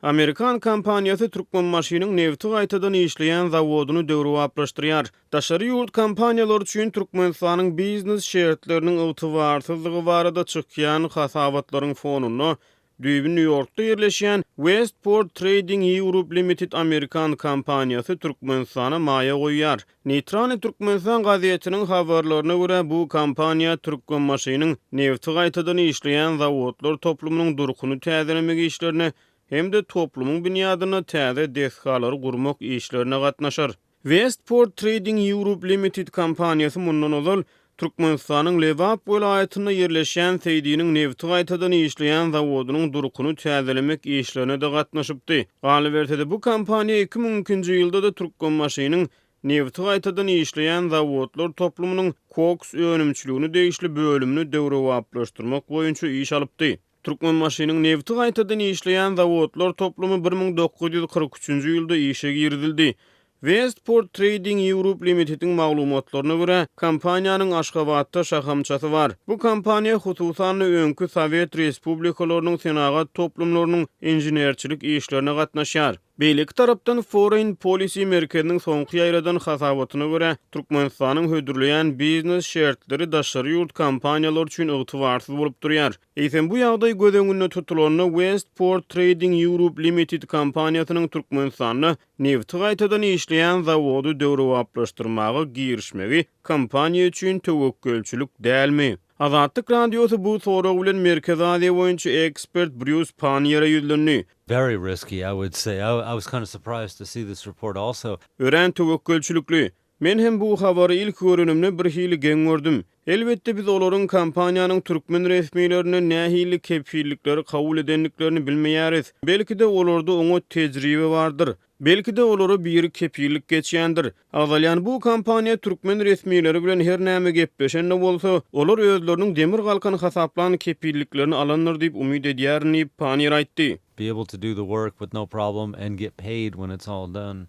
Amerikan kompaniýasy Türkmenbaşynyň nebti gaýtadan işleýän zawodyny döwrebaplaşdyrýar. Daşary ýurt kompaniýalary üçin Türkmenistanyň biznes şertleriniň ygtybarsyzdygy barada çykýan hasabatlaryň fonunda, düýbi Nýu-Ýorkda ýerleşýän Westport Trading Europe Limited amerikan kompaniýasy Türkmenistana maýa goýýar. Neýtralnyý Türkmenistan gazetiniň habarlaryna görä, bu kompaniýa Türkmenbaşynyň nebti gaýtadan işleýän zawodlar toplumynyň durkuny täzelemek işlerine hem-de toplumyň binýadynda täze desgalary gurmak işlerine gatnaşar. Westport Trading Europe Limited kompaniýasy mundan ozal, Türkmenistanyň Lebap welaýatynda ýerleşýän Seýdiniň nebti gaýtadan işleýän zawodynyň durkuny täzelemek işlerine-de gatnaşypdy. Galyberse-de, bu kompaniýa 2002-nji ýylda-da Türkmenbaşynyň nebti gaýtadan işleýän zawodlar toplumynyň koks önümçiligine degişli bölümini döwrebaplaşdyrmak boýunça iş alypdy. Türkmenbaşynyň nebti gaýtadan işleýän zawodlar toplumy 1943-nji ýylda işe girizildi. Westport Trading Europe Limited-iň maglumatlaryna görä, kompaniýanyň Aşgabatda şahamçasy bar. Bu kompaniýa, hususan-da, öňki sowet respublikalarynyň senagat toplumlarynyň inženerçilik işlerine gatnaşýar. Beýleki tarapdan, Foreign Policy merkeziniň soňky ýaýradan hasabatyna görä, Türkmenistanyň hödürleýän biznes şertleri daşary ýurt kompaniýalary üçin ygtybarsyz bolup durýar. Eýsem, bu ýagdaý göz öňünde tutulanda, Westport Trading Europe Limited kompaniýasynyň Türkmenistanda nebti gaýtadan işleýän zawody döwrebaplaşdyrmaga girişmegi kompaniýa üçin töwekgelçilik dälmi? Azatlyk Radiosy bu sorag bilen Merkezi Aziýa boýunça ekspert Brýus Panniýere ýüzlendi. Very risky, I would say. I was kind of surprised to see this report also. Örän töwekgelçilikli. Men hem bu habary ilki görenimde birhili geň gördüm. Elbetde biz olaryň kompaniýanyň türkmen resmilerinden nähili kepillikleri kabul edendiklerini bilmeýäris. Belki-de olarda oňat tejribe bardyr. Belki-de olara biri kepillik geçýändir. Agzalýan bu kompaniýa türkmen resmileri bilen her näme gepleşen-de bolsa, olar özleriniň demir galkan hasaplan kepilliklerini alandyr diýip umyt edýärin diýip, Panniýer aýtdy. Be able to do the work with no problem and get paid when it's all done.